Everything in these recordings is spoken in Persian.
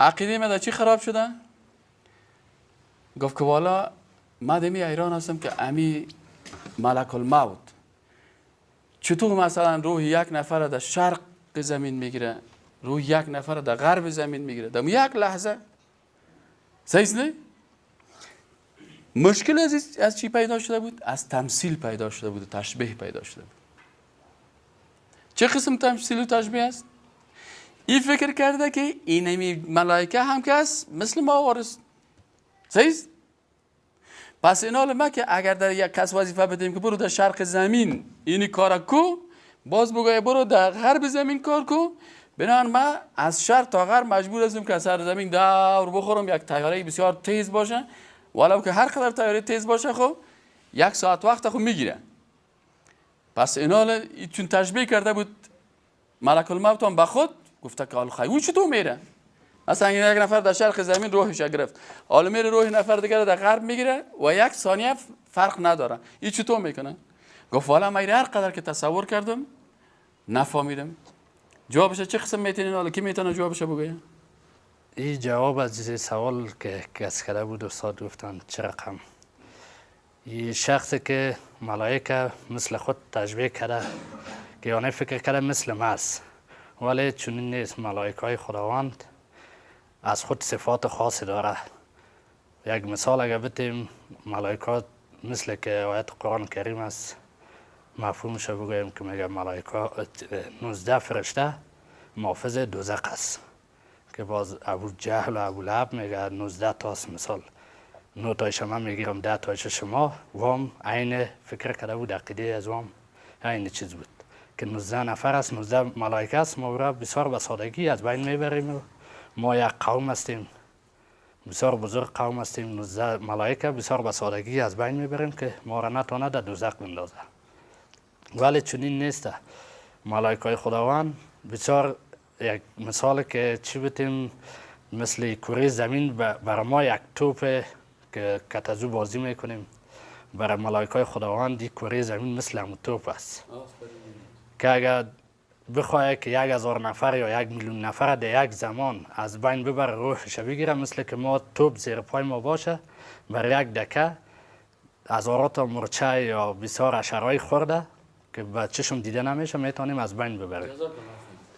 عقیده ما در چی خراب شده؟ گفت که والا ما دمی ایران هستم که امی ملک الموت چطور مثلا روح یک نفر در شرق زمین میگیره، روح یک نفر در غرب زمین میگیره در یک لحظه. صحیح نه؟ مشکل از چی پیدا شده بود؟ از تمثیل پیدا شده بود، تشبیه پیدا شده بود. چه قسم تمثیل و تشبیه است؟ این فکر کرده که اینمی ملائکه هم که است مثل ما وارث. صحیح؟ پس این حال ما که اگر در یک کس وظیفه بدیم که برو در شرق زمین اینی کار کو، باز بگوی برو در غرب زمین کار کو، بنابراین ما از شرق تا غرب مجبور هستیم که از سر زمین دور بخورم، یک تیاره بسیار تیز باشه، ولو که هر قدر تیاره تیز باشه خب یک ساعت وقت خب میگیره. پس این حال چون تشبیه کرده بود ملک الموت هم به خود، گفته که حال خیلی چطور میره؟ مثلا یک نفر در شرق زمین روحش گرفت، حالا میره روح نفر دیگر در غرب میگیره و یک ثانیه فرق نداره. این چطور میکنه؟ گفت والا من هر قدر که تصور کردم نفهمیدم. جوابش چه قسم میتونین؟ حالا کی میتونه جوابش بگه؟ این جواب از سوال که کس کرده بود استاد گفتن چه رقم این شخصی که ملائکه مثل خود تشبیه کرده که یعنی فکر کرده مثل ما است، ولی چنین نیست. ملائکه های خداوند از خود صفات خاصی داره. یک مثال اگر بتیم، ملائکه مثل که آیت قرآن کریم است مفهومش بگویم که میگه ملائکه 19 فرشته محافظ دوزخ است که باز ابو جهل و ابو لهب میگه 19 تاست، مثال 9 تایش من میگیرم 10 تایش شما. وام عین فکر کرده بود، عقیده از وام عین چیز بود که 19 نفر است، 19 ملائکه است، ما را بسیار به سادگی از بین میبریم. ما یک قوم هستیم، بسیار بزرگ قوم هستیم، 19 ملائکه بسیار به سادگی از بین میبریم که ما را نتونه در دوزخ بندازه. ولی چنین نیست. ملائکه های خداوند بسیار یک مثال که چی بتیم، مثل کره زمین برای ما یک توپ که کتزو بازی میکنیم، برای ملائکه های خداوند این کره زمین مثل همون توپ است که اگر بخواه که 1000 نفر یا 1 میلیون نفر در یک زمان از بین ببره، روحش بگیره، مثل که ما توپ زیر پای ما باشه، برای یک دکه هزارات مرچه یا بسیار حشرهای خورده که به چشم دیده نمیشه میتونیم از بین ببریم.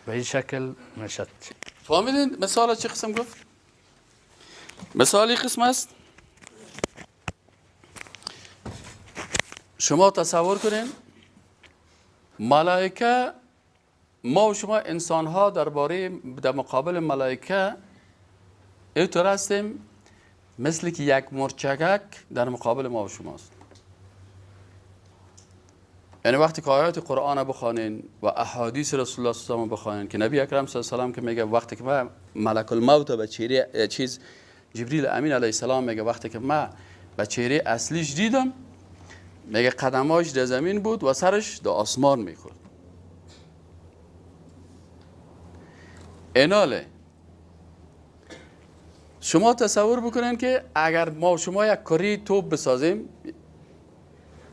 به این شکل میشد. فهمیدین مثال چه قسم گفت؟ مثالی قسم است. شما تصور کنین ملائکه، ما و شما انسان ها درباره در مقابل ملائکه اینطور هستیم مثل که یک مرچکک در مقابل ما و شماست. یعنی وقتی که آیات قرآن بخوانین و احادیث رسول الله صلی الله علیه و بخوانین که نبی اکرم صلی الله علیه و سلم که میگه وقتی که ما ملک الموت به چهره چیز جبریل امین علیه السلام میگه وقتی که ما به چهره اصلیش دیدم، میگه قدماش در زمین بود و سرش در آسمان میخورد. ایناله شما تصور بکنین که اگر ما شما یک کره توپ بسازیم،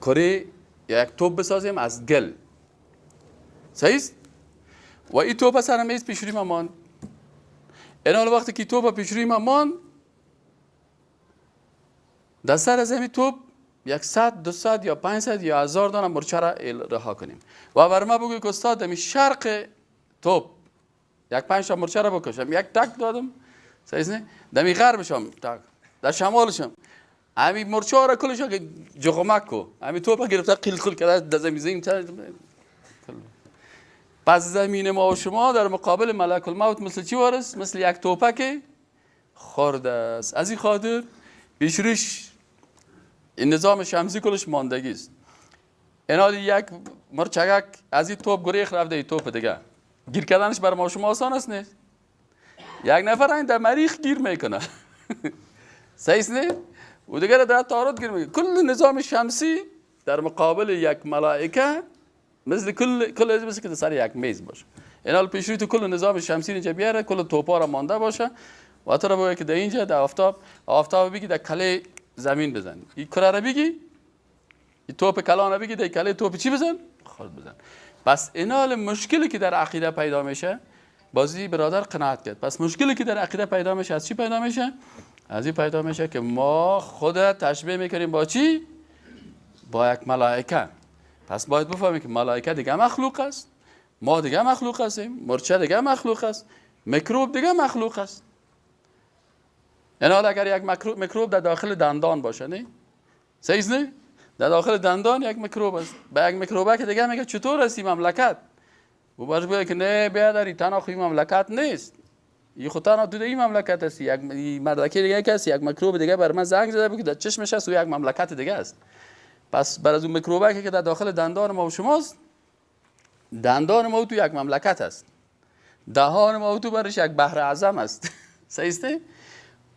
کره یا یک توپ بسازیم از گل، صحیح است؟ و این توپ سر میز پیش روی ما ماند. اینال وقتی که توپ پیش روی ما ماند، در سر از همین توپ 100 200 یا 500 یا 1000 دانه مرچه را رها کنیم و بر ما بگوی که استاد دمی شرق توپ یک 5 تا مرچه را بکشم، یک تک دادم، صحیح نه؟ دمی غربشم تک، در شمالشم همین مرچه را کلش که جغمک کو، همین توپ گرفته قیل قیل کرده در زمین. پس زمین ما و شما در مقابل ملک الموت مثل چی وارس؟ مثل یک توپک خورده است. از این خاطر پیشروش این نظام شمسی کلش ماندگی است. اینا یک مرچگک از این توپ گریخ رفته این توپ دیگه گیر کردنش بر ما شما آسان است نیست. یک نفر این در مریخ گیر میکنه، صحیح نه؟ و دیگر در تارات گیر میکنه. کل نظام شمسی در مقابل یک ملائکه مثل کل مثل که سر یک میز باشه. اینا پیشروی تو کل نظام شمسی اینجا بیاره، کل توپا را مانده باشه و تو را بگه که در اینجا در آفتاب بگی در کله زمین بزن، این کره را بگی، این توپ کلان را بگی در کله توپ چی بزن؟ خود بزن. پس اینال مشکلی که در عقیده پیدا میشه بازی برادر قناعت کرد. پس مشکلی که در عقیده پیدا میشه از چی پیدا میشه؟ از این پیدا میشه که ما خود تشبیه میکنیم با چی؟ با یک ملائکه. پس باید بفهمیم که ملائکه دیگه مخلوق است، ما دیگه مخلوق هستیم، مرچه دیگه مخلوق است، میکروب دیگه مخلوق است. یعنی حالا اگر یک میکروب در داخل دندان باشه، نه؟ صحیح نه؟ در داخل دندان یک میکروب است. به یک میکروبه که دیگه میگه چطور هستی مملکت؟ او باش بگه که نه بیادری تنها خوی مملکت نیست، این خود تنها تو این مملکت هستی، یک مردکی دیگه کسی یک میکروب دیگه بر من زنگ زده بود که در چشمش هست و یک مملکت دیگه است. پس بر از اون میکروبه که در داخل دندان ما و شماست، دندان ما تو یک مملکت است، دهان ما تو برش یک بحر اعظم است. صحیح است؟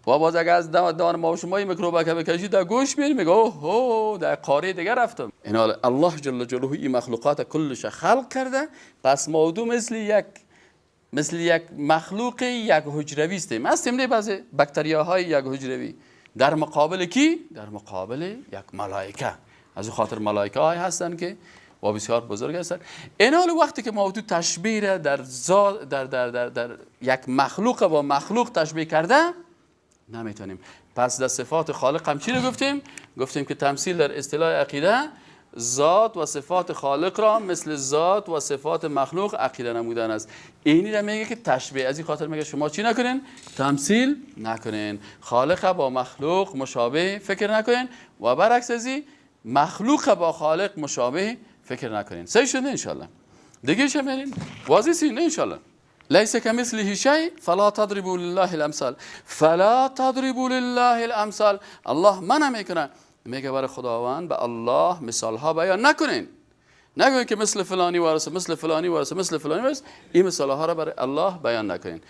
و باز اگر از دهان ما و شما این میکروبه که بکشی در گوش میری میگه اوه در قاره دیگه رفتم. این الله جل جلاله این مخلوقات کلش خلق کرده. پس ما دو مثل یک مخلوق یک حجروی استیم. هستیم نه بعضی باکتریاهای یک حجروی در مقابل کی؟ در مقابل یک ملائکه. از او خاطر ملائکه های هستن که و بسیار بزرگ هستن. این حال وقتی که ما تو تشبیه در در در در در یک مخلوق با مخلوق تشبیه کرده نمیتونیم. پس در صفات خالق هم چی رو گفتیم؟ گفتیم که تمثیل در اصطلاح عقیده ذات و صفات خالق را مثل ذات و صفات مخلوق عقیده نمودن است. اینی را میگه که تشبیه. از این خاطر میگه شما چی نکنین؟ تمثیل نکنین، خالق با مخلوق مشابه فکر نکنین و برعکس از این مخلوق با خالق مشابه فکر نکنین. صحیح شده انشالله. دیگه چه میرین؟ واضح سی نه انشالله. لیس کمثله شیء فلا تضربوا لله الامثال. فلا تضربوا لله الامثال. الله منع میکنه، میگه برای خداوند به الله مثال ها بیان نکنین، نگوین که مثل فلانی وارث، مثل فلانی وارث، مثل فلانی وارث. این مثال ها را برای الله بیان نکنین.